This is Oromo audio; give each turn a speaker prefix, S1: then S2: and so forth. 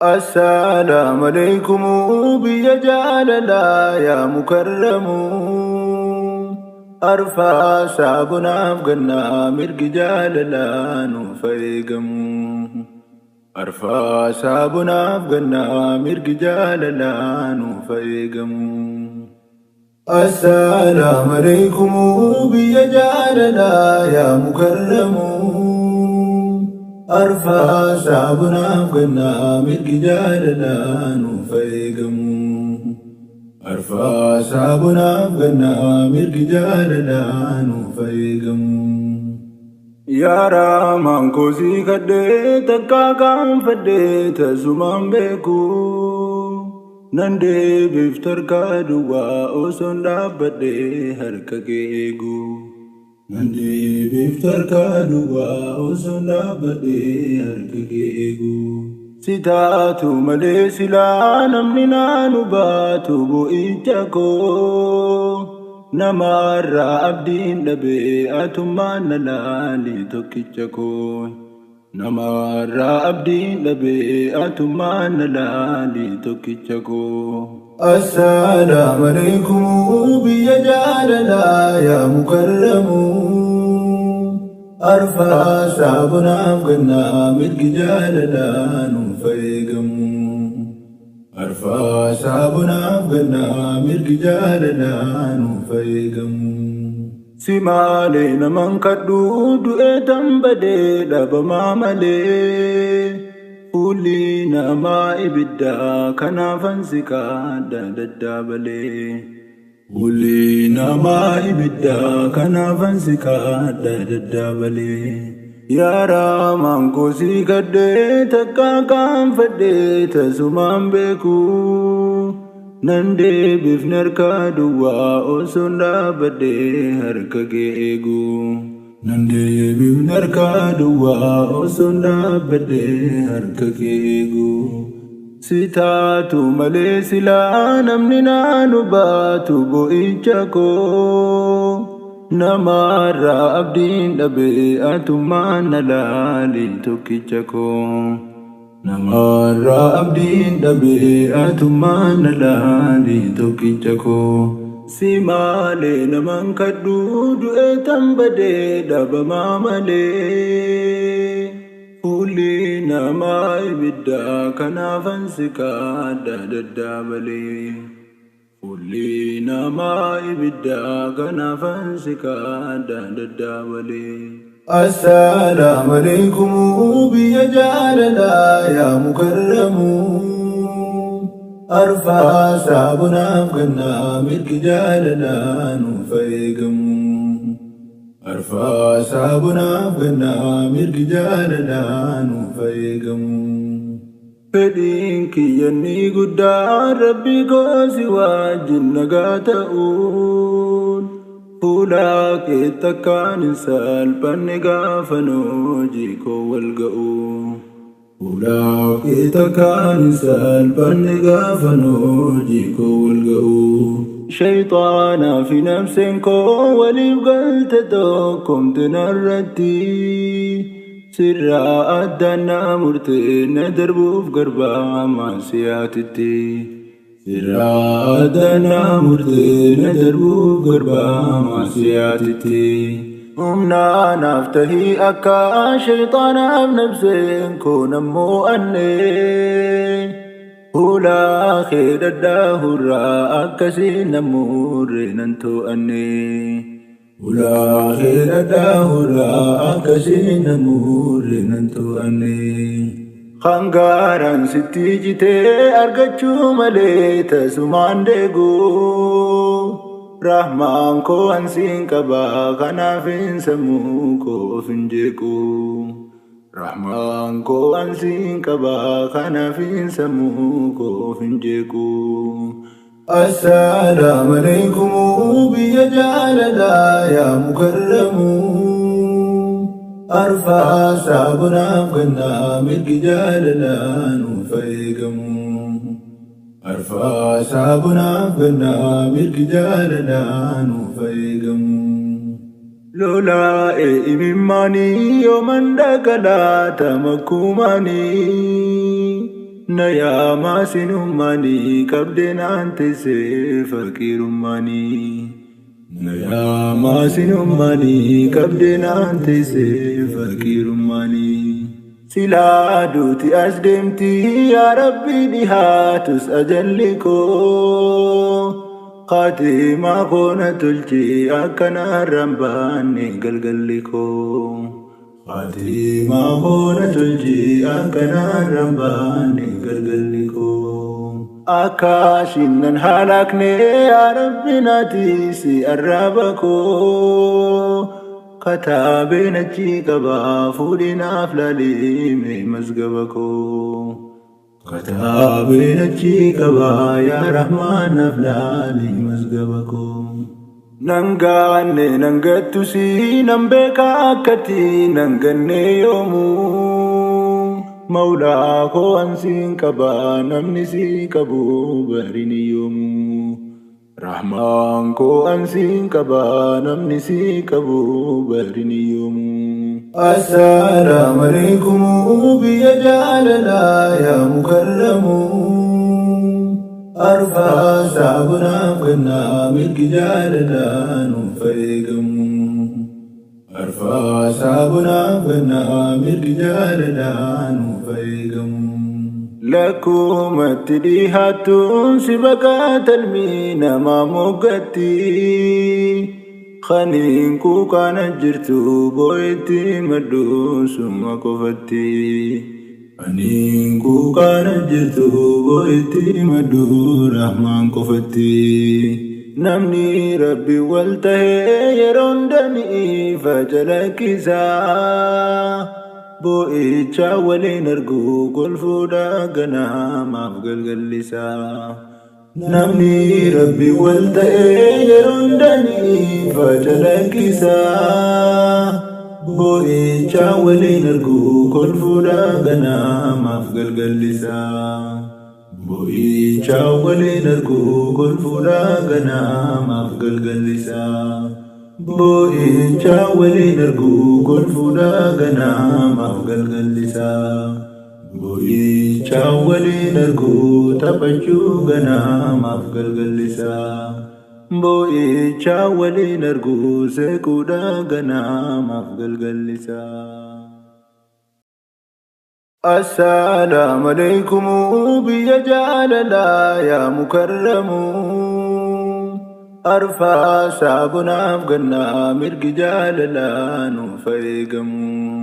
S1: Assalaamu alaykum biyya jaalalaa yaa mukarramu. Arfaasaa bonaaf gannaa mirgi jaalalaa nuuf eegamu. Arfaasaa bonaaf gannaa mirgi jaalalaa nuuf eegamu. Assalaamu alaykum biyya jaalalaa yaa mukarramu. Arfaasaa bonaaf gannaa mirgi jaalalaa nuuf eegamu. Arfaasaa bonaaf gannaa mirgi jaalalaa nuuf eegamu. Yaa Rahmaan koo sii kadhee takkaa kaanfadhee tasumaan beeku. Nan deebiif tarkaa duwwaa osoon dhaabbadhee harka kee eegu. Nan deebiif tarkaa duwwaa osoon dhaabbadhee harka kee eegu. Si taatu malee silaa namni naanu baatu bu'icha koo. Namarraa abdiin dhabee atummaan na laali tokkicha koo. Namarraa abdiin dhabee atummaan na laali tokkicha koo. Assalaamu alaykum biyya jaalalaa yaa mukarramu. Arfaasaa bonaaf gannaa mirgi jaalalaa nuuf eegamu. Arfaasaa bonaaf gannaa mirgi jaalalaa nuuf eegamu. Si malee naman kadhu du'ee tambadee dhabamaa malee. Fuulli namaa ibiddaa kanaafan si kadha daddaabalee. Fuulli namaa ibiddaa kanaafan si kadha daddaabalee. Yaa Rahmaan koo sii kadhee takkaa kaanfadhee tasumaan beeku. Nan deebifne harka duwwaa osoon dhaabbadhee harka kee eegu. Nan deebifne harka duwwaa osoon dhaabbadhee harka kee eegu. Si taatu malee silaa namni naanu baatu bu'icha koo. Namarraa abdiin dhabee atummaan na laali tokkicha koo. Namarraa abdiin dhabee atummaan na laali tokkicha koo. Si malee naman kadhu du'ee tambadee dhabamaa malee. Fuulli namaa ibiddaa kanaafan si kadha daddaabalee. Fuulli namaa ibiddaa kanaafan si kadha daddaabalee. Assalaamu alaykum biyya jaalalaa yaa mukarramu. Arfaasaa bonaaf gannaa mirgi jaalalaa nuuf eegamu. Arfaasaa bonaaf gannaa mirgi jaalalaa nuuf eegamu. Fedhiin kiyyanni guddaan rabbi koo si wajjin nagaa ta'uun. Fuula kee takkaan hin salphanne gaafa hojii koo wal ga'u. Fuula kee takkaan hin salphanne gaafa hojii koo wal ga'u. Shayxaanaa fi nafseen koo waliif galte tokkomte narratti. Sirraa addaan na murtee na darbuuf garbaa maasiyaatitti. Sirraa addaan na murtee na darbuuf garbaa maasiyaatitti. Humna naaf tahii akka shayxaanaaf nafseen koo nammoo anne. Fuula kee dhadhaahurraa akkasiin namuurre nan to'anne. Fuula kee dhadhaahurraa akkasiin namuurre nan to'anne. Hangaaraan sitti jitee argachuu malee tasumaan deegu. Rahmaan koo ansiin qaba kanaafin sammuu koo of hin jeequ. Rahmaan koo ansiin qaba kanaafin sammuu koo of hin jeequ. Assalaamu alaykum biyya jaalalaa yaa mukarramu. Arfaasaa bonaaf gannaa mirgi jaalalaa nuuf eegamu. Arfaasaa bonaaf gannaa mirgi jaalalaa nuuf eegamu. Lolaa'ee imimmaanii yooman dhagalaata makkumaanii. Na yaamaa sinummaanii qabdee naan teessee faqiirummaanii. Na yaamaa sinummaanii qabdee naan teessee faqiirummaanii. Silaa duuti as deemti yaa Rabbi dhihaatus ajalli koo. Khatimaa koo na tolchi akkanarraan baanne galgalli koo. Khatimaa koo na tolchi akkanarraan baanne galgalli koo. Akka shinnan halaakne yaa Rabbi naatiisi arraba koo. Kataabeen achi qabaa fuudhinaaf laalime mazgaba koo. Kataabeen achi qabaa yaa Rahmaan naaf laali mazgaba koo. Nan gaanne nan gattusi nan beeka akkatti nan ganne yoomuu. Mawlaa koo ansiin qabaa namni si qabu barin yoomuu. Rahmaan koo ansiin qabaa namni si qabu barin yoomuu. Assalaamu alaikum biyya jaalalaa yaa mukarramu. Arfaasaa bunaaf gannaa mirgi jaalalaa nuuf eegamu. Arfaasaa bunaaf gannaa mirgi jaalalaa nuuf eegamu. Lakkumatti dhihaattuun si baqaa namaa moggatti. Kaniin kuukaana jirtu boo'itti maddu suma qofatti. Aniin kuukaana jirtu boo'itti maddu rahmaan qofatti. Namni Rabbi wal tahee yeroo hundanii facalakkisaa. Boo'icha waliin argu golfuudha ganamaaf galgallisaa. Namni Rabbi wal ta'ee yeroo hundanii facalakkisaa. Boo'icha waliin argu kolfuudha ganamaaf galgallisaa. Boo'icha waliin argu kolfuudha ganamaaf galgallisaa. Boo'icha waliin argu kolfuudha ganamaaf galgallisaa. Boo'icha waliin argu taphachuu ganamaaf galgallisaa. Boo'icha waliin argu seequudha ganamaaf galgallisaa. Assalaamu alaikum biyya jaalalaa yaa mukarramu. Arfaasaa bunaaf gannaa mirgi jaalalaa nuuf eegamu.